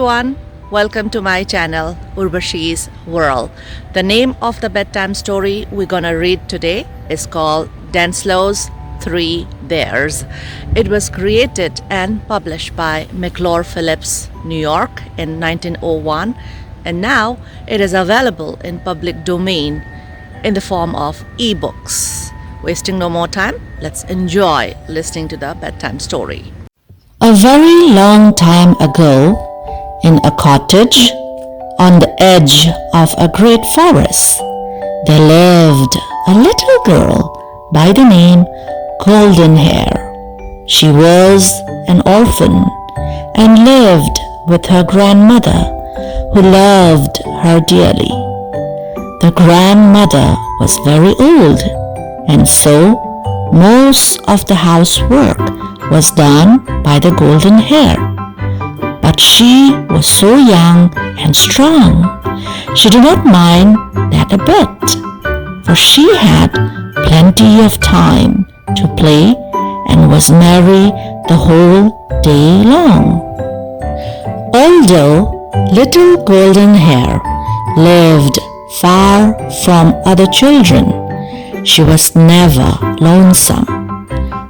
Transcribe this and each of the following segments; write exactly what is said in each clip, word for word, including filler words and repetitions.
Everyone, welcome to my channel, Urvashi's World. The name of the bedtime story we're gonna read today is called Denslow's Three Bears. It was created and published by McClure Phillips, New York, in nineteen oh one, and now it is available in public domain in the form of ebooks. Wasting no more time, let's enjoy listening to the bedtime story. A very long time ago, in a cottage on the edge of a great forest, there lived a little girl by the name Golden Hair. She was an orphan and lived with her grandmother, who loved her dearly. The grandmother was very old, and so most of the housework was done by the Golden Hair. But she was so young and strong, she did not mind that a bit, for she had plenty of time to play and was merry the whole day long. Although little Golden Hair lived far from other children, she was never lonesome,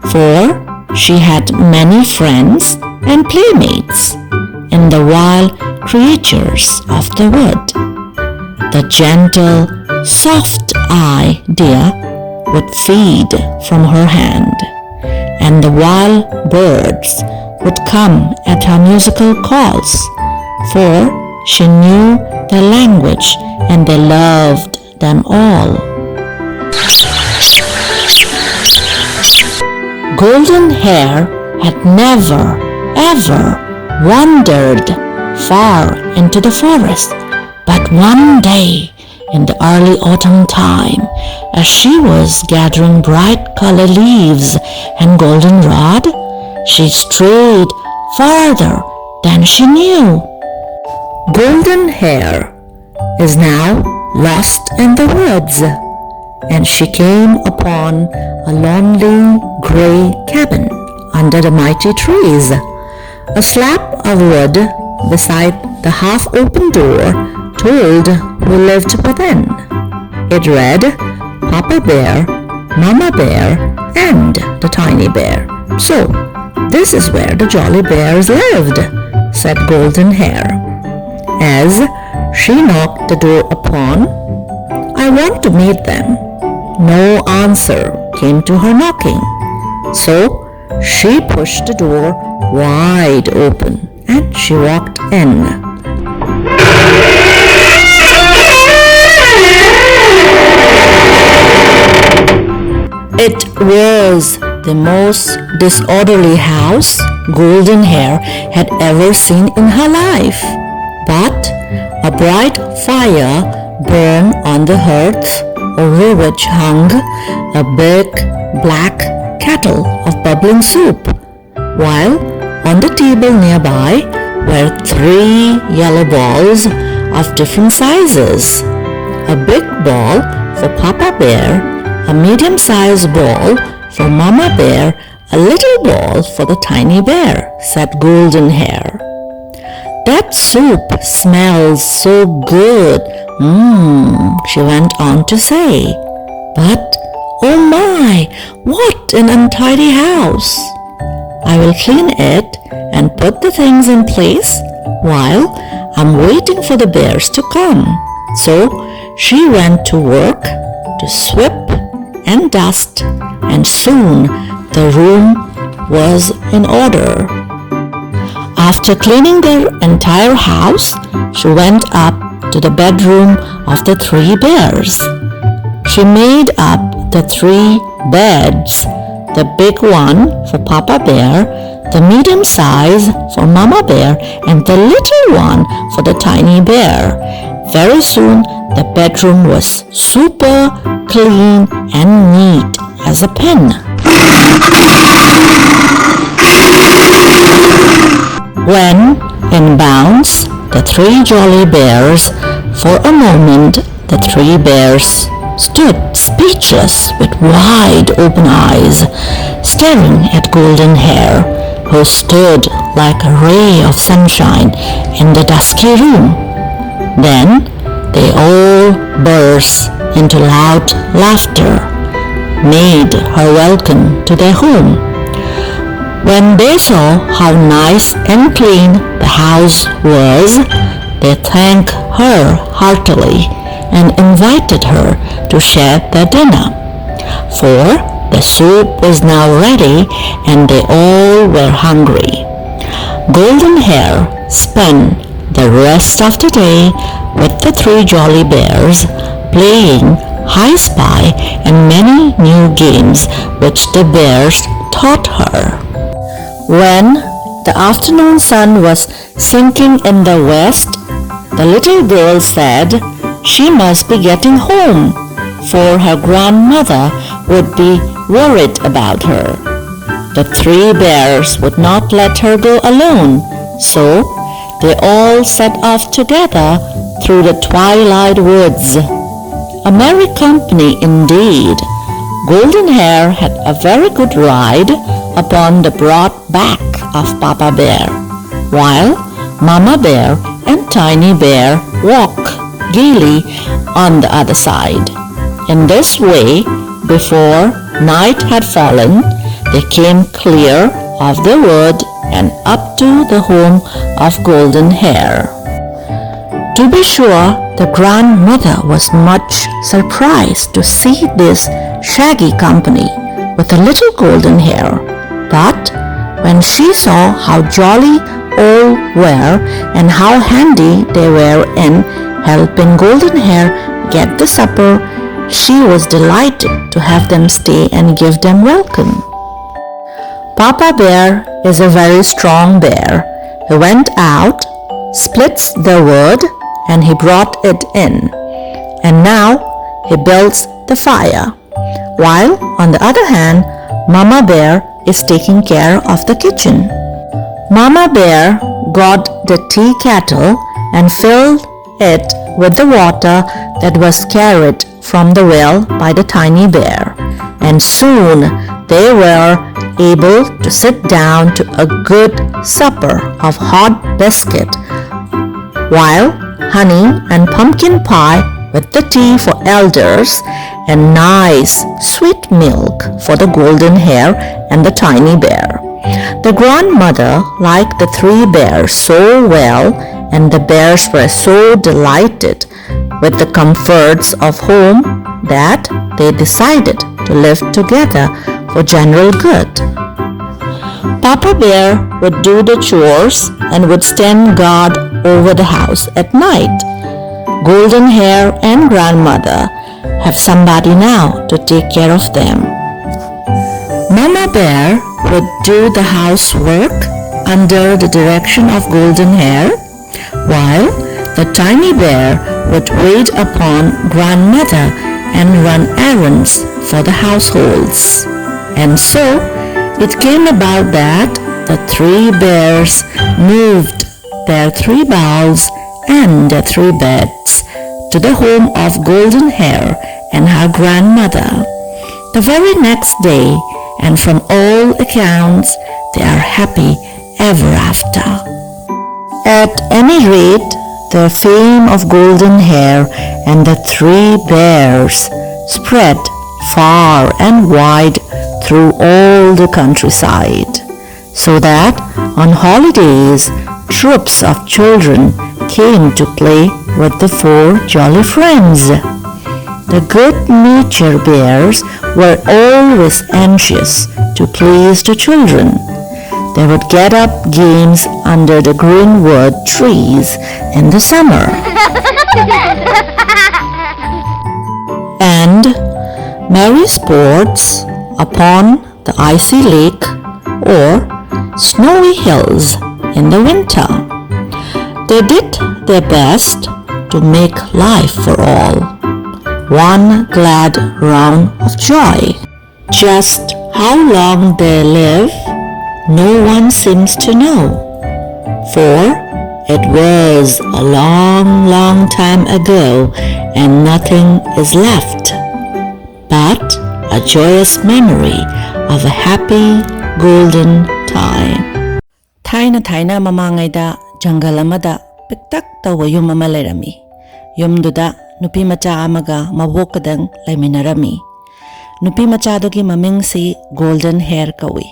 for she had many friends and playmates in the wild creatures of the wood. The gentle, soft-eyed deer would feed from her hand, and the wild birds would come at her musical calls, for she knew their language and they loved them all. Golden Hair had never, ever wandered far into the forest, but one day in the early autumn time, as she was gathering bright colored leaves and goldenrod, she strayed farther than she knew. Golden Hair is now lost in the woods, and she came upon a lonely gray cabin under the mighty trees. A slab of wood beside the half-open door told who lived within. It read, "Papa Bear, Mama Bear, and the Tiny Bear. So, this is where the Jolly Bears lived," said Golden Hair. As she knocked the door upon, "I want to meet them." No answer came to her knocking. So she pushed the door wide open and she walked in. It was the most disorderly house Golden Hair had ever seen in her life. But a bright fire burned on the hearth, over which hung a big black kettle of bubbling soup, while on the table nearby were three yellow balls of different sizes. A big ball for Papa Bear, a medium-sized ball for Mama Bear, a little ball for the Tiny Bear, said Golden Hair. That soup smells so good, mmm, she went on to say. But, oh my, what an untidy house! I will clean it and put the things in place while I'm waiting for the bears to come. So she went to work to sweep and dust, and soon the room was in order. After cleaning their entire house, she went up to the bedroom of the three bears. She made up the three beds, the big one for Papa Bear, the medium size for Mama Bear, and the little one for the tiny bear. Very soon, the bedroom was super clean and neat as a pin. When, in bounds, the three jolly bears, for a moment, the three bears stood speechless with wide open eyes, staring at Golden Hair, Stood like a ray of sunshine in the dusky room. Then they all burst into loud laughter, made her welcome to their home. When they saw how nice and clean the house was, they thanked her heartily and invited her to share their dinner. For the soup was now ready and they all were hungry. Golden Hair spent the rest of the day with the three jolly bears, playing High Spy and many new games which the bears taught her. When the afternoon sun was sinking in the west, the little girl said she must be getting home, for her grandmother would be worried about her. The three bears would not let her go alone, so they all set off together through the twilight woods. A merry company indeed. Golden Hair had a very good ride upon the broad back of Papa Bear, while Mama Bear and Tiny Bear walked gaily on the other side. In this way, before night had fallen, they came clear of the wood and up to the home of Golden Hair. To be sure, the grandmother was much surprised to see this shaggy company with a little golden hair. But when she saw how jolly all were and how handy they were in helping Golden Hair get the supper, she was delighted to have them stay and give them welcome. Papa Bear is a very strong bear. He went out, splits the wood, and he brought it in. And now he builds the fire. While on the other hand, Mama Bear is taking care of the kitchen. Mama Bear got the tea kettle and filled it with the water that was carried from the well by the tiny bear, and soon they were able to sit down to a good supper of hot biscuit, while honey and pumpkin pie with the tea for elders and nice sweet milk for the golden hare and the tiny bear. The grandmother liked the three bears so well, and the bears were so delighted with the comforts of home that they decided to live together for general good. Papa Bear would do the chores and would stand guard over the house at night. Golden Hare and Grandmother have somebody now to take care of them. Mama Bear would do the housework under the direction of Golden Hare, while the tiny bear would wait upon Grandmother and run errands for the households. And so it came about that the three bears moved their three bowls and their three beds to the home of Golden Hare and her grandmother the very next day, and from all accounts, they are happy ever after. At any rate, the fame of Golden Hare and the three bears spread far and wide through all the countryside, so that on holidays, troops of children came to play with the four jolly friends. The good nature bears were always anxious to please the children. They would get up games under the greenwood trees in the summer. And merry sports upon the icy lake or snowy hills in the winter. They did their best to make life for all one glad round of joy. Just how long they live, no one seems to know, for It was a long, long time ago, and nothing is left but a joyous memory of a happy golden time. ꯊꯥꯏꯅ ꯊꯥꯏꯅ ꯃꯃꯥꯡꯉꯩꯗ ꯖꯪꯒꯜ ꯑꯃꯗ ꯄꯤꯛꯇꯛ ꯇꯧꯕ ꯌꯨꯝ ꯑꯃ ꯂꯩꯔꯝꯃꯤ꯫ ꯌꯨꯝꯗꯨꯗ ꯅꯨꯄꯤ ꯃꯆꯥ ꯑꯃꯒ ꯃꯕꯣꯛꯀꯗꯪ ꯂꯩꯃꯤꯟꯅꯔꯝꯃꯤ꯫ ꯅꯨꯄꯤ ꯃꯆꯥꯗꯨꯒꯤ ꯃꯃꯤꯡꯁꯤ ꯒꯣꯜꯗꯟ ꯍꯦꯌꯔ ꯀꯧꯏ꯫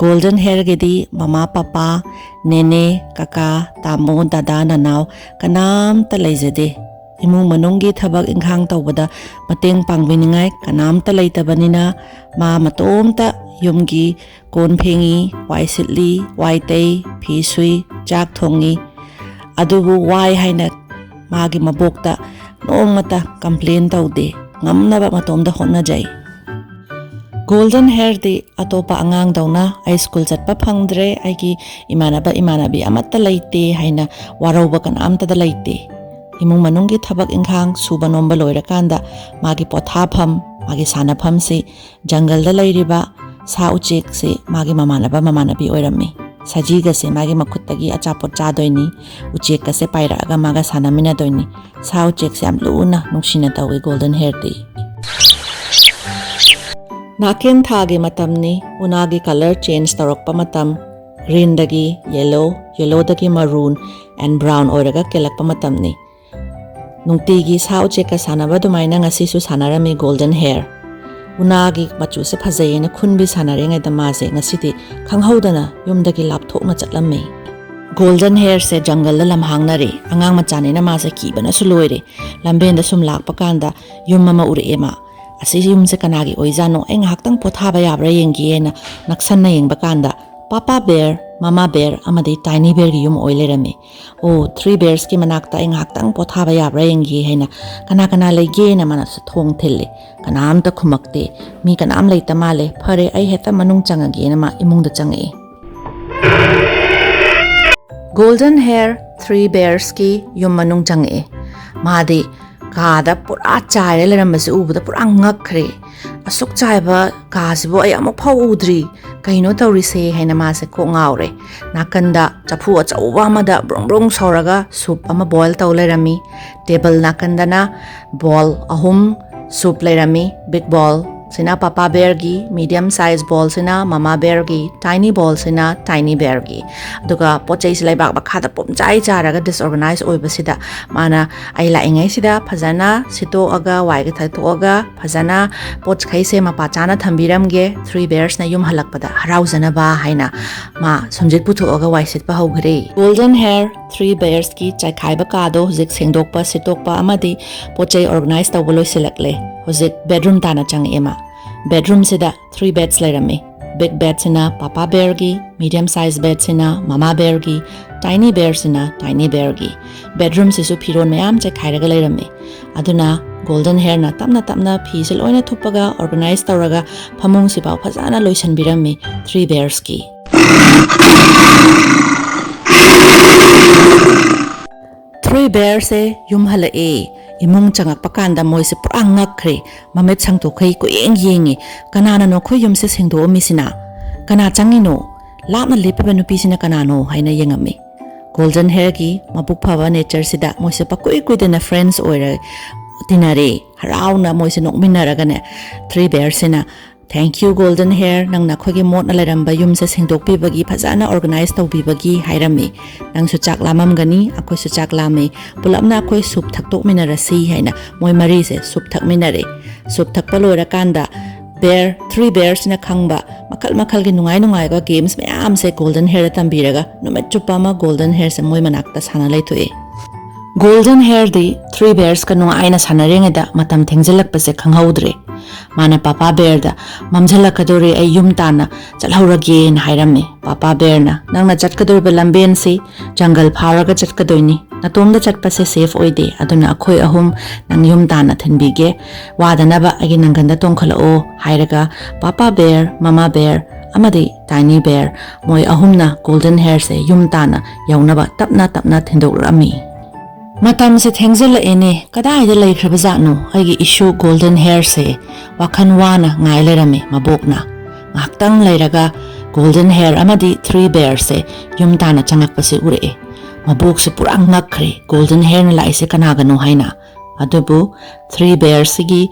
ꯒꯣꯜꯗꯟ ꯍꯦꯌꯔꯒꯤꯗꯤ ꯃꯃꯥ ꯄꯄꯥ, ꯅꯦꯅꯦ, ꯀꯀꯥ, ꯇꯥꯃꯣ, ꯗꯗꯥ, ꯅꯅꯥꯎ ꯀꯅꯥꯝꯇ ꯂꯩꯖꯗꯦ꯫ ꯏꯃꯨꯡ ꯃꯅꯨꯡꯒꯤ ꯊꯕꯛ ꯏꯪꯈꯥꯡ ꯇꯧꯕꯗ ꯃꯇꯦꯡ ꯄꯥꯡꯕꯤꯅꯤꯡꯉꯥꯏ ꯀꯅꯥꯝꯇ ꯂꯩꯇꯕꯅꯤꯅ ꯃꯥ ꯃꯇꯣꯝꯇ ꯌꯨꯝꯒꯤ ꯀꯣꯟ ꯐꯦꯡꯉꯤ, ꯋꯥꯏ ꯁꯤꯠꯂꯤ, ꯋꯥꯏ ꯇꯩ, ꯐꯤ ꯁꯨꯏ, ꯆꯥꯛ ꯊꯣꯡꯉꯤ꯫ ꯑꯗꯨꯕꯨ ꯋꯥꯏ ꯍꯥꯏꯅ ꯃꯥꯒꯤ ꯃꯕꯣꯛꯇ ꯅꯣꯡꯃꯇ ꯀꯝꯄ꯭ꯂꯦꯟ ꯇꯧꯗꯦ꯫ ꯉꯝꯅꯕ ꯃꯇꯣꯝꯇ ꯍꯣꯠꯅꯖꯩ꯫ ꯒꯣꯜꯗꯟ ꯍꯦꯌꯔꯗꯤ ꯑꯇꯣꯞꯄ ꯑꯉꯥꯡꯗꯧꯅ "ꯑꯩ ꯁ꯭ꯀꯨꯜ ꯆꯠꯄ ꯐꯪꯗ꯭ꯔꯦ, ꯑꯩꯒꯤ ꯏꯃꯥꯟꯅꯕ ꯏꯃꯥꯟꯅꯕꯤ ꯑꯃꯠꯇ ꯂꯩꯇꯦ" ꯍꯥꯏꯅ ꯋꯥꯔꯧꯕ ꯀꯅꯥꯝꯇꯗ ꯂꯩꯇꯦ꯫ ꯏꯃꯨꯡ ꯃꯅꯨꯡꯒꯤ ꯊꯕꯛ ꯏꯪꯈꯥꯡ ꯁꯨꯕ ꯅꯣꯝꯕ ꯂꯣꯏꯔꯀꯥꯟꯗ ꯃꯥꯒꯤ ꯄꯣꯊꯥꯐꯝ, ꯃꯥꯒꯤ ꯁꯥꯟꯅꯐꯝꯁꯤ ꯖꯪꯒꯜꯗ ꯂꯩꯔꯤꯕ ꯁꯥ ꯎꯆꯦꯛꯁꯤ ꯃꯥꯒꯤ ꯃꯃꯥꯟꯅꯕ ꯃꯃꯥꯟꯅꯕꯤ ꯑꯣꯏꯔꯝꯃꯤ꯫ ꯁꯖꯤꯒꯁꯦ ꯃꯥꯒꯤ ꯃꯈꯨꯠꯇꯒꯤ ꯑꯆꯥꯄꯣꯠ ꯆꯥꯗꯣꯏꯅꯤ, ꯎꯆꯦꯛꯀꯁꯦ ꯄꯥꯏꯔꯛꯑꯒ ꯃꯥꯒ ꯁꯥꯟꯅꯃꯤꯟꯅꯗꯣꯏꯅꯤ꯫ ꯁꯥ ꯎꯆꯦꯛꯁꯦ ꯌꯥꯝ ꯂꯨꯅ ꯅꯨꯡꯁꯤꯅ ꯇꯧꯏ ꯒꯣꯜꯗꯟ ꯍꯦꯌꯔꯗꯤ꯫ ꯅꯥꯀꯦꯟ ꯊꯥꯒꯤ ꯃꯇꯝꯅꯤ꯫ ꯎꯅꯥꯒꯤ ꯀꯂꯔ ꯆꯦꯟꯖ ꯇꯧꯔꯛꯄ ꯃꯇꯝ꯫ ꯒ꯭ꯔꯤꯟꯗꯒꯤ ꯌꯦꯂꯣ, ꯌꯦꯂꯣꯗꯒꯤ ꯃꯔꯨꯟ ꯑꯦꯟ ꯕ꯭ꯔꯥꯎꯟ ꯑꯣꯏꯔꯒ ꯀꯦꯜꯂꯛꯄ ꯃꯇꯝꯅꯤ꯫ ꯅꯨꯡꯇꯤꯒꯤ ꯁꯥ ꯎꯆꯦꯛꯀ ꯁꯥꯟꯅꯕ ꯑꯗꯨꯃꯥꯏꯅ ꯉꯁꯤꯁꯨ ꯁꯥꯟꯅꯔꯝꯃꯤ ꯒꯣꯜꯗꯟ ꯍꯦꯌꯔ꯫ ꯎꯅꯥꯒꯤ ꯃꯆꯨꯁꯦ ꯐꯖꯩꯌꯦꯅ ꯈꯨꯟꯕꯤ ꯁꯥꯟꯅꯔꯤꯉꯩꯗ ꯃꯥꯁꯦ ꯉꯁꯤꯗꯤ ꯈꯪꯍꯧꯗꯅ ꯌꯨꯝꯗꯒꯤ ꯂꯥꯞꯊꯣꯛꯅ ꯆꯠꯂꯝꯃꯤ꯫ ꯒꯣꯜꯗꯟ ꯍꯦꯌꯔꯁꯦ ꯖꯪꯒꯜꯗ ꯂꯝꯍꯥꯡꯅꯔꯦ꯫ ꯑꯉꯥꯡ ꯃꯆꯥꯅꯤꯅ ꯃꯥꯁꯦ ꯀꯤꯕꯅꯁꯨ ꯂꯣꯏꯔꯦ꯫ ꯂꯝꯕꯦꯟꯗ ꯁꯨꯝ ꯂꯥꯛꯄ ꯀꯥꯟꯗ ꯌꯨꯝ ꯑꯃ ꯎꯔꯛꯑꯦ ꯃꯥ꯫ "ꯑꯁꯤ ꯌꯨꯝꯁꯦ ꯀꯅꯥꯒꯤ ꯑꯣꯏꯖꯥꯠꯅꯣ? ꯑꯩ ꯉꯥꯏꯍꯥꯛꯇꯪ ꯄꯣꯊꯥꯕ ꯌꯥꯕ꯭ꯔꯥ ꯌꯦꯡꯒꯦꯅ" ꯅꯛꯁꯟꯅ ꯌꯦꯡꯕ ꯀꯥꯟꯗ ꯄꯥꯄꯥ ꯕꯦꯌꯔ, ꯃꯃꯥ ꯕꯦꯌꯔ ꯑꯃꯗꯤ ꯇꯥꯏꯅꯤ ꯕꯦꯌꯔꯒꯤ ꯌꯨꯝ ꯑꯣꯏ ꯂꯩꯔꯝꯃꯤ꯫ "ꯑꯣ, ꯊ꯭ꯔꯤ ꯕꯦꯌꯔꯁꯀꯤ ꯃꯅꯥꯛꯇ ꯑꯩ ꯉꯥꯏꯍꯥꯛꯇꯪ ꯄꯣꯊꯥꯕ ꯌꯥꯕ꯭ꯔꯥ ꯌꯦꯡꯒꯦ" ꯍꯥꯏꯅ "ꯀꯅꯥ ꯀꯅꯥ ꯂꯩꯒꯦꯅ" ꯃꯥꯅ ꯊꯣꯡ ꯊꯤꯜꯂꯦ꯫ ꯀꯅꯥꯝꯇ ꯈꯨꯝꯃꯛꯇꯦ꯫ "ꯃꯤ ꯀꯅꯥꯝ ꯂꯩꯇ ꯃꯥꯜꯂꯦ꯫ ꯐꯔꯦ, ꯑꯩ ꯍꯦꯛꯇ ꯃꯅꯨꯡ ꯆꯪꯉꯒꯦꯅ" ꯃꯥ ꯏꯃꯨꯡꯗ ꯆꯪꯉꯛꯑꯦ꯫ ꯒꯣꯜꯗꯟ ꯍꯦꯌꯔ ꯊ꯭ꯔꯤ ꯕꯦꯌꯔꯁꯀꯤ ꯌꯨꯝ ꯃꯅꯨꯡ ꯆꯪꯉꯛꯑꯦ꯫ ꯃꯥꯗꯤ ꯀꯥꯗ ꯄꯨꯔꯥ ꯆꯥꯏꯔ ꯂꯩꯔꯝꯕꯁꯦ ꯎꯕꯗ ꯄꯨꯔꯥ ꯉꯛꯈ꯭ꯔꯦ꯫ "ꯑꯁꯨꯛ ꯆꯥꯏꯕ ꯀꯥꯁꯤꯕꯨ ꯑꯩ ꯑꯃꯨꯛ ꯐꯥꯎ ꯎꯗ꯭ꯔꯤ, ꯀꯩꯅꯣ ꯇꯧꯔꯤꯁꯦ?" ꯍꯥꯏꯅ ꯃꯥꯁꯦ ꯀꯣꯛ ꯉꯥꯎꯔꯦ꯫ ꯅꯥꯀꯟꯗ ꯆꯐꯨ ꯑꯆꯧꯕ ꯑꯃꯗ ꯕ꯭ꯔꯨꯡ ꯕ꯭ꯔꯨꯡ ꯁꯧꯔꯒ ꯁꯨꯞ ꯑꯃ ꯕꯣꯏꯜ ꯇꯧ ꯂꯩꯔꯝꯃꯤ꯫ ꯇꯦꯕꯜ ꯅꯥꯀꯟꯗꯅ ꯕꯣꯜ ꯑꯍꯨꯝ ꯁꯨꯞ ꯂꯩꯔꯝꯃꯤ꯫ ꯕꯤꯛ ꯕꯣꯜ ꯁꯤꯅ ꯄꯥꯄꯥ ꯕꯦꯌꯔꯒꯤ, ꯃꯤꯗꯤꯌꯝ ꯁꯥꯏꯖ ꯕꯣꯜꯁꯤꯅ ꯃꯃꯥ ꯕꯦꯌꯔꯒꯤ, ꯇꯥꯏꯅꯤ ꯕꯣꯜꯁꯤꯅ ꯇꯥꯏꯅꯤ ꯕꯦꯌꯔꯒꯤ꯫ ꯑꯗꯨꯒ ꯄꯣꯠ ꯆꯩꯁꯦ ꯂꯩꯕꯥꯛ ꯃꯈꯥꯗ ꯄꯨꯝꯆꯥꯏ ꯆꯥꯏꯔꯒ ꯗꯤꯁꯑꯣꯔꯒꯅꯥꯏꯁ ꯑꯣꯏꯕꯁꯤꯗ ꯃꯥꯅ ꯑꯩ ꯂꯥꯛꯏꯉꯩꯁꯤꯗ ꯐꯖꯅ ꯁꯤꯠꯇꯣꯛꯑꯒ, ꯋꯥꯏꯒ ꯊꯥꯏꯊꯣꯛꯑꯒ, ꯐꯖꯅ ꯄꯣꯠꯈꯩꯁꯦ ꯃꯄꯥ ꯆꯥꯅ ꯊꯝꯕꯤꯔꯝꯒꯦ, ꯊ꯭ꯔꯤ ꯕꯦꯌꯔꯁꯅ ꯌꯨꯝ ꯍꯜꯂꯛꯄꯗ ꯍꯔꯥꯎꯖꯅꯕ ꯍꯥꯏꯅ ꯃꯥ ꯁꯨꯝꯖꯤꯠ ꯄꯨꯊꯣꯛꯑꯒ ꯋꯥꯏ ꯁꯤꯠꯄ ꯍꯧꯈ꯭ꯔꯦ꯫ ꯒꯣꯜꯗꯟ ꯍꯦꯌꯔ ꯊ꯭ꯔꯤ ꯕꯦꯌꯔꯁꯀꯤ ꯆꯥꯏꯈꯥꯏꯕ ꯀꯥꯗꯣ ꯍꯧꯖꯤꯛ ꯁꯦꯡꯗꯣꯛꯄ, ꯁꯤꯠꯇꯣꯛꯄ ꯑꯃꯗꯤ ꯄꯣꯠ ꯆꯩ ꯑꯣꯔꯒꯅꯥꯏꯁ ꯇꯧꯕ ꯂꯣꯏꯁꯤꯜꯂꯛꯂꯦ꯫ ꯍꯧꯖꯤꯛ ꯕꯦꯗꯔꯨꯝ ꯇꯥꯅ ꯆꯪꯉꯛꯑꯦ ꯃꯥ꯫ ꯕꯦꯗꯔꯨꯝꯁꯤꯗ ꯊ꯭ꯔꯤ ꯕꯦꯗꯁ ꯂꯩꯔꯝꯃꯤ꯫ ꯕꯤꯛ ꯕꯦꯗꯁꯤꯅ ꯄꯥꯄꯥ ꯕꯦꯌꯔꯒꯤ, ꯃꯤꯗꯤꯌꯝ ꯁꯥꯏꯖ ꯕꯦꯗꯁꯤꯅ ꯃꯃꯥ ꯕꯦꯌꯔꯒꯤ, ꯇꯥꯏꯅꯤ ꯕꯦꯌꯔꯁꯤꯅ ꯇꯥꯏꯅꯤ ꯕꯦꯌꯔꯒꯤ꯫ ꯕꯦꯗꯔꯨꯝꯁꯤꯁꯨ ꯐꯤꯔꯣꯜ ꯃꯌꯥꯝ ꯆꯥꯏꯈꯥꯏꯔꯒ ꯂꯩꯔꯝꯃꯤ꯫ ꯑꯗꯨꯅ ꯒꯣꯜꯗꯟ ꯍꯦꯌꯔꯅ ꯇꯞꯅ ꯇꯞꯅ ꯐꯤꯁꯦ ꯂꯣꯏꯅ ꯊꯨꯞꯄꯒ ꯑꯣꯔꯒꯅꯥꯏꯁ ꯇꯧꯔꯒ ꯐꯃꯨꯡꯁꯤꯐꯥꯎ ꯐꯖꯅ ꯂꯣꯏꯁꯤꯟꯕꯤꯔꯝꯃꯤ ꯊ꯭ꯔꯤ ꯕꯦꯌꯔꯁꯀꯤ꯫ ꯊ꯭ꯔꯤ ꯕꯦꯌꯔꯁꯦ ꯌꯨꯝ ꯍꯜꯂꯛꯑꯦ꯫ ꯏꯃꯨꯡ ꯆꯪꯉꯛꯄ ꯀꯥꯟꯗ ꯃꯣꯏꯁꯦ ꯄꯨꯔꯥ ꯉꯛꯈ꯭ꯔꯦ꯫ ꯃꯃꯤꯠ ꯁꯪꯇꯣꯛꯈꯩ ꯀꯣꯏꯌꯦꯡ ꯌꯦꯡꯉꯤ꯫ "ꯀꯅꯥꯅꯅꯣ ꯑꯩꯈꯣꯏ ꯌꯨꯝꯁꯦ ꯁꯦꯡꯗꯣꯛꯑꯝꯃꯤꯁꯤꯅ? ꯀꯅꯥ ꯆꯪꯉꯤꯅꯣ? ꯂꯥꯞꯅ ꯂꯦꯞꯄꯤꯕ ꯅꯨꯄꯤꯁꯤꯅ ꯀꯅꯥꯅꯣ?" ꯍꯥꯏꯅ ꯌꯦꯡꯉꯝꯃꯤ꯫ ꯒꯣꯜꯗꯟ ꯍꯦꯌꯔꯒꯤ ꯃꯕꯨꯛ ꯐꯕ ꯅꯦꯆꯔꯁꯤꯗ ꯃꯣꯏꯁꯦ ꯄꯀꯨꯏ ꯀꯨꯏꯗꯅ ꯐ꯭ꯔꯦꯟꯁ ꯑꯣꯏꯔ ꯇꯤꯟꯅꯔꯦ꯫ ꯍꯔꯥꯎꯅ ꯃꯣꯏꯁꯦ ꯅꯣꯛꯃꯤꯟꯅꯔꯒꯅꯦ, ꯊ꯭ꯔꯤ ꯕꯦꯌꯔꯁꯤꯅ, "Thank you, ꯒꯣꯜꯗꯟ ꯍꯦꯌꯔ, ꯅꯪꯅ ꯑꯩꯈꯣꯏꯒꯤ ꯃꯣꯠꯅ ꯂꯩꯔꯝꯕ ꯌꯨꯝꯁꯦ ꯁꯦꯡꯗꯣꯛꯄꯤꯕꯒꯤ, ꯐꯖꯅ ꯑꯣꯔꯒꯅꯥꯏꯁ ꯇꯧꯕꯤꯕꯒꯤ" ꯍꯥꯏꯔꯝꯃꯤ꯫ "ꯅꯪꯁꯨ ꯆꯥꯛ ꯂꯥꯝꯃꯝꯒꯅꯤ, ꯑꯩꯈꯣꯏꯁꯨ ꯆꯥꯛ ꯂꯥꯝꯃꯤ, ꯄꯨꯂꯞꯅ ꯑꯩꯈꯣꯏ ꯁꯨꯞ ꯊꯛꯇꯣꯛꯃꯤꯟꯅꯔꯁꯤ" ꯍꯥꯏꯅ ꯃꯣꯏ ꯃꯔꯤꯁꯦ ꯁꯨꯞ ꯊꯛꯃꯤꯟꯅꯔꯦ꯫ ꯁꯨꯞ ꯊꯛꯄ ꯂꯣꯏꯔꯀꯥꯟꯗ ꯕꯦꯌꯔ, ꯊ꯭ꯔꯤ ꯕꯦꯌꯔꯁꯤꯅ ꯈꯪꯕ ꯃꯈꯜ ꯃꯈꯜꯒꯤ ꯅꯨꯡꯉꯥꯏ ꯅꯨꯡꯉꯥꯏꯕ ꯒꯦꯝꯁ ꯃꯌꯥꯝꯁꯦ ꯒꯣꯜꯗꯟ ꯍꯦꯌꯔꯗ ꯇꯝꯕꯤꯔꯒ ꯅꯨꯃꯤꯠ ꯆꯨꯞꯄ ꯑꯃ ꯒꯣꯜꯗꯟ ꯍꯦꯌꯔꯁꯦ ꯃꯣꯏ ꯃꯅꯥꯛꯇ ꯁꯥꯟꯅ ꯂꯩꯊꯣꯛꯑꯦ꯫ ꯒꯣꯜꯗꯟ ꯍꯦꯌꯔꯗꯤ ꯊ꯭ꯔꯤ ꯕꯦꯌꯔꯁꯀ ꯅꯨꯡꯉꯥꯏꯅ ꯁꯥꯟꯅꯔꯤꯉꯩꯗ ꯃꯇꯝ ꯊꯦꯡꯖꯤꯜꯂꯛꯄꯁꯦ ꯈꯪꯍꯧꯗ꯭ꯔꯦ꯫ ꯃꯥꯅ ꯄꯥꯄꯥ ꯕꯦꯌꯔꯗ, "ꯃꯝꯁꯤꯜꯂꯛꯀꯗꯧꯔꯦ, ꯑꯩ ꯌꯨꯝ ꯇꯥꯟꯅ ꯆꯠꯍꯧꯔꯒꯦꯅ" ꯍꯥꯏꯔꯝꯃꯤ꯫ ꯄꯥꯄꯥ ꯕꯦꯌꯔꯅ, "ꯅꯪꯅ ꯆꯠꯀꯗꯧꯔꯤꯕ ꯂꯝꯕꯦꯟꯁꯤ ꯖꯪꯒꯜ ꯐꯥꯎꯔꯒ ꯆꯠꯀꯗꯣꯏꯅꯤ꯫ ꯅꯇꯣꯝꯗ ꯆꯠꯄꯁꯦ ꯁꯦꯐ ꯑꯣꯏꯗꯦ, ꯑꯗꯨꯅ ꯑꯩꯈꯣꯏ ꯑꯍꯨꯝ ꯅꯪ ꯌꯨꯝ ꯇꯥꯟꯅ ꯊꯤꯟꯕꯤꯒꯦ꯫ ꯋꯥꯗꯅꯕ ꯑꯩꯒꯤ ꯅꯪꯒꯟꯗ ꯇꯣꯡꯈꯠꯂꯛꯑꯣ" ꯍꯥꯏꯔꯒ ꯄꯥꯄꯥ ꯕꯦꯌꯔ, ꯃꯃꯥ ꯕꯦꯌꯔ ꯑꯃꯗꯤ ꯇꯥꯏꯅꯤ ꯕꯦꯌꯔ, ꯃꯣꯏ ꯑꯍꯨꯝꯅ ꯒꯣꯜꯗꯟ ꯍꯦꯌꯔꯁꯦ ꯌꯨꯝ ꯇꯥꯟꯅ ꯌꯧꯅꯕ ꯇꯞꯅ ꯇꯞꯅ ꯊꯤꯟꯗꯣꯛꯂꯛꯑꯝꯃꯤ꯫ "ꯃꯇꯝꯁꯦ ꯊꯦꯡꯖꯤꯜꯂꯛꯑꯦꯅꯦ, ꯀꯗꯥꯏꯗ ꯂꯩꯈ꯭ꯔꯕꯖꯥꯠꯅꯣ ꯑꯩꯒꯤ ꯏꯁꯨ ꯒꯣꯜꯗꯟ ꯍꯦꯌꯔꯁꯦ?" ꯋꯥꯈꯜ ꯋꯥꯅ ꯉꯥꯏ ꯂꯩꯔꯝꯃꯤ ꯃꯕꯣꯛꯅ꯫ ꯉꯥꯏꯍꯥꯛꯇꯪ ꯂꯩꯔꯒ ꯒꯣꯜꯗꯟ ꯍꯦꯌꯔ ꯑꯃꯗꯤ ꯊ꯭ꯔꯤ ꯕꯦꯌꯔꯁꯦ ꯌꯨꯝ ꯇꯥꯟꯅ ꯆꯪꯉꯛꯄꯁꯦ ꯎꯔꯛꯑꯦ꯫ ꯃꯕꯣꯛꯁꯦ ꯄꯨꯔꯥ ꯉꯛꯈ꯭ꯔꯦ, ꯒꯣꯜꯗꯟ ꯍꯦꯌꯔꯅ ꯂꯥꯛꯏꯁꯦ ꯀꯅꯥꯒꯅꯣ ꯍꯥꯏꯅ꯫ ꯑꯗꯨꯕꯨ ꯊ꯭ꯔꯤ ꯕꯦꯌꯔꯁꯤꯒꯤ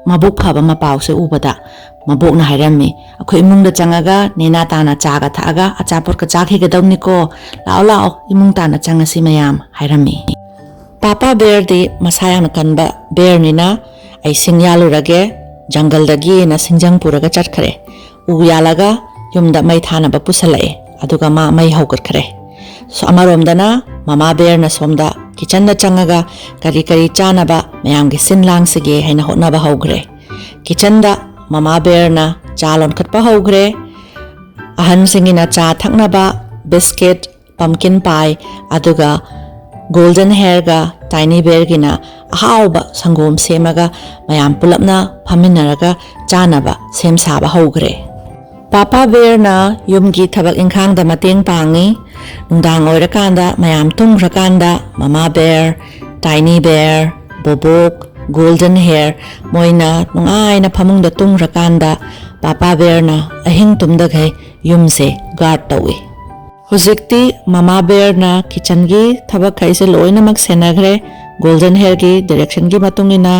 ꯃꯕꯨꯛ ꯐꯕ ꯃꯄꯥꯎꯁꯦ ꯎꯕꯗ ꯃꯕꯣꯛꯅ ꯍꯥꯏꯔꯝꯃꯤ, "ꯑꯩꯈꯣꯏ ꯏꯃꯨꯡꯗ ꯆꯪꯉꯒ ꯅꯦꯅꯥ ꯇꯥꯅ ꯆꯥꯒ ꯊꯛꯑꯒ ꯑꯆꯥꯄꯣꯠꯀ ꯆꯥꯈꯤꯒꯗꯧꯅꯤꯀꯣ꯫ ꯂꯥꯛꯑꯣ, ꯂꯥꯛꯑꯣ, ꯏꯃꯨꯡ ꯇꯥꯅ ꯆꯪꯉꯁꯤ ꯃꯌꯥꯝ" ꯍꯥꯏꯔꯝꯃꯤ꯫ ꯄꯥꯄꯥ ꯕꯦꯌꯔꯗꯤ ꯃꯁꯥ ꯌꯥꯝꯅ ꯀꯟꯕ ꯕꯦꯌꯔꯅꯤꯅ, "ꯑꯩ ꯁꯤꯡ ꯌꯥꯜꯂꯨꯔꯒꯦ" ꯖꯪꯒꯜꯗꯒꯤꯅ ꯁꯤꯡꯖꯪ ꯄꯨꯔꯒ ꯆꯠꯈ꯭ꯔꯦ꯫ ꯎ ꯌꯥꯜꯂꯒ ꯌꯨꯝꯗ ꯃꯩ ꯊꯥꯅꯕ ꯄꯨꯁꯜꯂꯛꯑꯦ, ꯑꯗꯨꯒ ꯃꯥ ꯃꯩ ꯍꯧꯒꯠꯈ꯭ꯔꯦ꯫ ꯁꯣ-, ꯑꯃꯔꯣꯝꯗꯅ ꯃꯃꯥ ꯕꯦꯌꯔꯅ ꯁꯣꯝꯗ ꯀꯤꯆꯟꯗ ꯆꯪꯉꯒ ꯀꯔꯤ ꯀꯔꯤ ꯆꯥꯅꯕ ꯃꯌꯥꯝꯒꯤ ꯁꯤꯟ ꯂꯥꯡꯁꯤꯒꯦ ꯍꯥꯏꯅ ꯍꯣꯠꯅꯕ ꯍꯧꯈ꯭ꯔꯦ꯫ ꯀꯤꯆꯟꯗ ꯃꯃꯥ ꯕꯦꯌꯔꯅ ꯆꯥ ꯂꯣꯟꯈꯠꯄ ꯍꯧꯈ꯭ꯔꯦ꯫ ꯑꯍꯟꯁꯤꯡꯒꯤꯅ ꯆꯥ ꯊꯛꯅꯕ ꯕꯤꯁꯀꯤꯠ, ꯄꯝꯀꯤꯟ ꯄꯥꯏ, ꯑꯗꯨꯒ ꯒꯣꯜꯗꯟ ꯍꯦꯌꯔꯒ ꯇꯥꯏꯅꯤ ꯕꯦꯌꯔꯒꯤꯅ ꯑꯍꯥꯎꯕ ꯁꯪꯒꯣꯝ ꯁꯦꯝꯃꯒ ꯃꯌꯥꯝ ꯄꯨꯂꯞꯅ ꯐꯝꯃꯤꯟꯅꯔꯒ ꯆꯥꯅꯕ ꯁꯦꯝ ꯁꯥꯕ ꯍꯧꯈ꯭ꯔꯦ꯫ ꯄꯥꯄꯥ ꯕꯦꯌꯔꯅ ꯌꯨꯝꯒꯤ ꯊꯕꯛ ꯏꯪꯈꯥꯡꯗ ꯃꯇꯦꯡ ꯄꯥꯡꯉꯤ꯫ ꯅꯨꯡꯗꯥꯡ ꯑꯣꯏꯔꯀꯥꯟꯗ ꯃꯌꯥꯝ ꯇꯨꯝꯈ꯭ꯔꯀꯥꯟꯗ ꯃꯃꯥ ꯕꯦꯌꯔ, ꯇꯥꯏꯅꯤ ꯕꯦꯌꯔ, ꯕꯣꯕꯣꯛ, ꯒꯣꯜꯗꯟ ꯍꯦꯌꯔ ꯃꯣꯏꯅ ꯅꯨꯡꯉꯥꯏꯅ ꯐꯃꯨꯡꯗ ꯇꯨꯝꯈ꯭ꯔꯀꯥꯟꯗ ꯄꯥꯄꯥ ꯕꯦꯌꯔꯅ ꯑꯍꯤꯡ ꯇꯨꯝꯗꯈꯩ ꯌꯨꯝꯁꯦ ꯒꯥꯔꯗ ꯇꯧꯏ꯫ ꯍꯧꯖꯤꯛꯇꯤ ꯃꯃꯥ ꯕꯦꯌꯔꯅ ꯀꯤꯆꯟꯒꯤ ꯊꯕꯛꯈꯩꯁꯦ ꯂꯣꯏꯅꯃꯛ ꯁꯦꯟꯅꯈ꯭ꯔꯦ꯫ ꯒꯣꯜꯗꯟ ꯍꯦꯌꯔꯒꯤ ꯗꯤꯔꯦꯛꯁꯟꯒꯤ ꯃꯇꯨꯡ ꯏꯟꯅ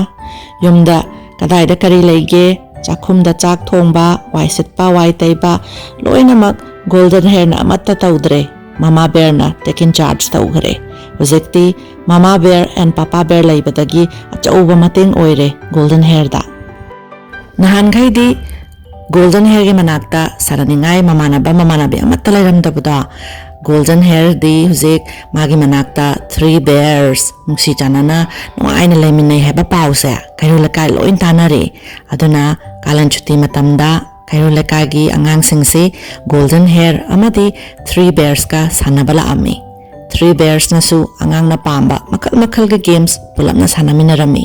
ꯌꯨꯝꯗ ꯀꯗꯥꯏꯗ ꯀꯔꯤ ꯂꯩꯒꯦ, ꯆꯥꯛꯈꯨꯝꯗ ꯆꯥꯛ ꯊꯣꯡꯕ, ꯋꯥꯏ ꯁꯤꯠꯄ, ꯋꯥꯏ ꯇꯩꯕ, ꯂꯣꯏꯅꯃꯛ ꯒꯣꯜꯗꯟ ꯍꯦꯌꯔꯅ ꯑꯃꯠꯇ ꯇꯧꯗ꯭ꯔꯦ꯫ ꯃꯃꯥ ꯕꯦꯌꯔꯅ ꯇꯦꯛ ꯏꯟ ꯆꯥꯔꯖ ꯇꯧꯈ꯭ꯔꯦ꯫ ꯍꯧꯖꯤꯛꯇꯤ ꯃꯃꯥ ꯕꯦꯌꯔ ꯑꯦꯟ ꯄꯥꯄꯥ ꯕꯦꯌꯔ ꯂꯩꯕꯗꯒꯤ ꯑꯆꯧꯕ ꯃꯇꯦꯡ ꯑꯣꯏꯔꯦ ꯒꯣꯜꯗꯟ ꯍꯦꯌꯔꯗ꯫ ꯅꯍꯥꯟꯈꯩꯗꯤ ꯒꯣꯜꯗꯟ ꯍꯦꯌꯔꯒꯤ ꯃꯅꯥꯛꯇ ꯁꯥꯟꯅꯅꯤꯡꯉꯥꯏ ꯃꯃꯥꯟꯅꯕ ꯃꯃꯥꯟꯅꯕꯤ ꯑꯃꯠꯇ ꯂꯩꯔꯝꯗꯕꯗꯣ, ꯒꯣꯜꯗꯟ ꯍꯦꯌꯔꯗꯤ ꯍꯧꯖꯤꯛ ꯃꯥꯒꯤ ꯃꯅꯥꯛꯇ ꯊ꯭ꯔꯤ ꯕꯦꯌꯔꯁ ꯅꯨꯡꯁꯤ ꯆꯥꯟꯅꯅ ꯅꯨꯡꯉꯥꯏꯅ ꯂꯩꯃꯤꯟꯅꯩ ꯍꯥꯏꯕ ꯄꯥꯎꯁꯦ ꯀꯩꯔꯣꯜ ꯂꯩꯀꯥꯏ ꯂꯣꯏ ꯇꯥꯟꯅꯔꯦ꯫ ꯑꯗꯨꯅ ꯀꯥꯂꯦꯟ ꯁꯨꯇꯤ ꯃꯇꯝꯗ ꯀꯩꯔꯣꯜ ꯂꯩꯀꯥꯏꯒꯤ ꯑꯉꯥꯡꯁꯤꯡꯁꯤ ꯒꯣꯜꯗꯟ ꯍꯦꯌꯔ ꯑꯃꯗꯤ ꯊ꯭ꯔꯤ ꯕꯦꯌꯔꯁꯀ ꯁꯥꯟꯅꯕ ꯂꯥꯛꯑꯝꯃꯤ꯫ ꯊ꯭ꯔꯤ ꯕꯦꯌꯔꯁꯅꯁꯨ ꯑꯉꯥꯡꯅ ꯄꯥꯝꯕ ꯃꯈꯜ ꯃꯈꯜꯒꯤ ꯒꯦꯝꯁ ꯄꯨꯂꯞꯅ ꯁꯥꯟꯅꯃꯤꯟꯅꯔꯝꯃꯤ꯫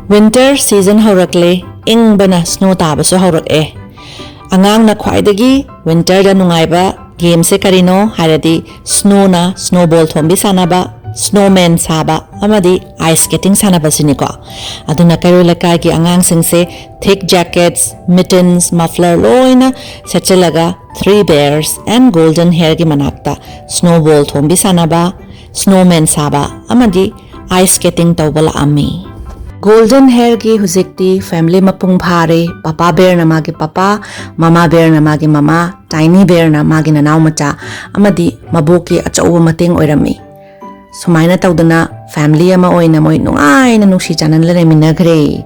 ꯋꯤꯟꯇꯔ ꯁꯤꯖꯟ ꯍꯧꯔꯛꯂꯦ, ꯏꯪꯕꯅ ꯁ꯭ꯅꯣ ꯇꯥꯕꯁꯨ ꯍꯧꯔꯛꯑꯦ꯫ ꯑꯉꯥꯡꯅ ꯈ꯭ꯋꯥꯏꯗꯒꯤ ꯋꯤꯟꯇꯔꯗ ꯅꯨꯡꯉꯥꯏꯕ ꯒꯦꯝꯁꯦ ꯀꯔꯤꯅꯣ ꯍꯥꯏꯔꯗꯤ, ꯁ꯭ꯅꯣꯅ ꯁ꯭ꯅꯣꯕꯣꯜ ꯊꯣꯝꯕꯤ ꯁꯥꯟꯅꯕ, ꯁ꯭ꯅꯣꯃꯦꯟ ꯁꯥꯕ ꯑꯃꯗꯤ ꯑꯥꯏꯁ ꯁ꯭ꯀꯦꯇꯤꯡ ꯁꯥꯟꯅꯕꯁꯤꯅꯤꯀꯣ꯫ ꯑꯗꯨꯅ ꯀꯩꯔꯣꯏ ꯂꯩꯀꯥꯏꯒꯤ ꯑꯉꯥꯡꯁꯤꯡꯁꯦ ꯊꯤꯛ ꯖꯦꯀꯦꯠꯁ, ꯃꯤꯇꯟꯁ, ꯃꯐ꯭ꯂꯔ ꯂꯣꯏꯅ ꯁꯦꯠꯆꯜꯂꯒ ꯊ꯭ꯔꯤ ꯕꯦꯌꯔꯁ ꯑꯦꯟ ꯒꯣꯜꯗꯟ ꯍꯦꯌꯔꯒꯤ ꯃꯅꯥꯛꯇ ꯁ꯭ꯅꯣꯕꯣꯜ ꯊꯣꯝꯕꯤ ꯁꯥꯟꯅꯕ, ꯁ꯭ꯅꯣꯃꯦꯟ ꯁꯥꯕ ꯑꯃꯗꯤ ꯑꯥꯏꯁ ꯁ꯭ꯀꯦꯇꯤꯡ ꯇꯧꯕ ꯂꯥꯛꯑꯝꯃꯤ꯫ ꯒꯣꯜꯗꯟ ꯍꯦꯌꯔꯒꯤ ꯍꯧꯖꯤꯛꯇꯤ ꯐꯦꯃꯤꯂꯤ ꯃꯄꯨꯡ ꯐꯥꯔꯦ꯫ ꯄꯄꯥ ꯕꯦꯌꯔꯅ ꯃꯥꯒꯤ ꯄꯄꯥ, ꯃꯃꯥ ꯕꯦꯌꯔꯅ ꯃꯥꯒꯤ ꯃꯃꯥ, ꯇꯥꯏꯅꯤ ꯕꯦꯌꯔꯅ ꯃꯥꯒꯤ ꯅꯅꯥꯎ ꯃꯆꯥ, ꯑꯃꯗꯤ ꯃꯕꯣꯛꯀꯤ ꯑꯆꯧꯕ ꯃꯇꯦꯡ ꯑꯣꯏꯔꯝꯃꯤ꯫ ꯁꯨꯃꯥꯏꯅ ꯇꯧꯗꯅ ꯐꯦꯃꯤꯂꯤ ꯑꯃ ꯑꯣꯏꯅ ꯃꯣꯏ ꯅꯨꯡꯉꯥꯏꯅ ꯅꯨꯡꯁꯤ ꯆꯥꯟꯅꯅ ꯂꯩꯃꯤꯟꯅꯈ꯭ꯔꯦ꯫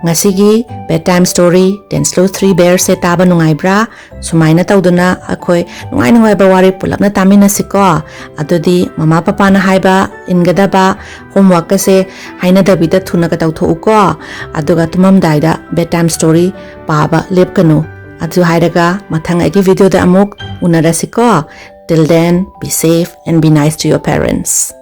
ꯉꯁꯤꯒꯤ ꯕꯦꯗ ꯇꯥꯏꯝ ꯁ꯭ꯇꯣꯔꯤ ꯗꯦꯟꯁꯂꯨ ꯊ꯭ꯔꯤ ꯕꯦꯌꯔꯁꯦ ꯇꯥꯕ ꯅꯨꯡꯉꯥꯏꯕ꯭ꯔꯥ? ꯁꯨꯃꯥꯏꯅ ꯇꯧꯗꯅ ꯑꯩꯈꯣꯏ ꯅꯨꯡꯉꯥꯏ ꯅꯨꯡꯉꯥꯏꯕ ꯋꯥꯔꯤ ꯄꯨꯂꯞꯅ ꯇꯥꯃꯤꯟꯅꯁꯤꯀꯣ꯫ ꯑꯗꯨꯗꯤ ꯃꯃꯥ ꯄꯄꯥꯅ ꯍꯥꯏꯕ ꯏꯟꯒꯗꯕ, ꯍꯣꯝꯋꯥꯔꯛꯀꯁꯦ ꯍꯥꯏꯅꯗꯕꯤꯗ ꯊꯨꯅꯒ ꯇꯧꯊꯣꯛꯎꯀꯣ꯫ ꯑꯗꯨꯒ ꯇꯨꯝꯃꯝꯗꯥꯏꯗ ꯕꯦꯗ ꯇꯥꯏꯝ ꯁ꯭ꯇꯣꯔꯤ ꯄꯥꯕ ꯂꯦꯞꯀꯅꯨ꯫ ꯑꯗꯨ ꯍꯥꯏꯔꯒ ꯃꯊꯪ ꯑꯩꯒꯤ ꯚꯤꯗꯤꯑꯣꯗ ꯑꯃꯨꯛ ꯎꯅꯔꯁꯤꯀꯣ꯫ Till then, be safe and be nice to your parents.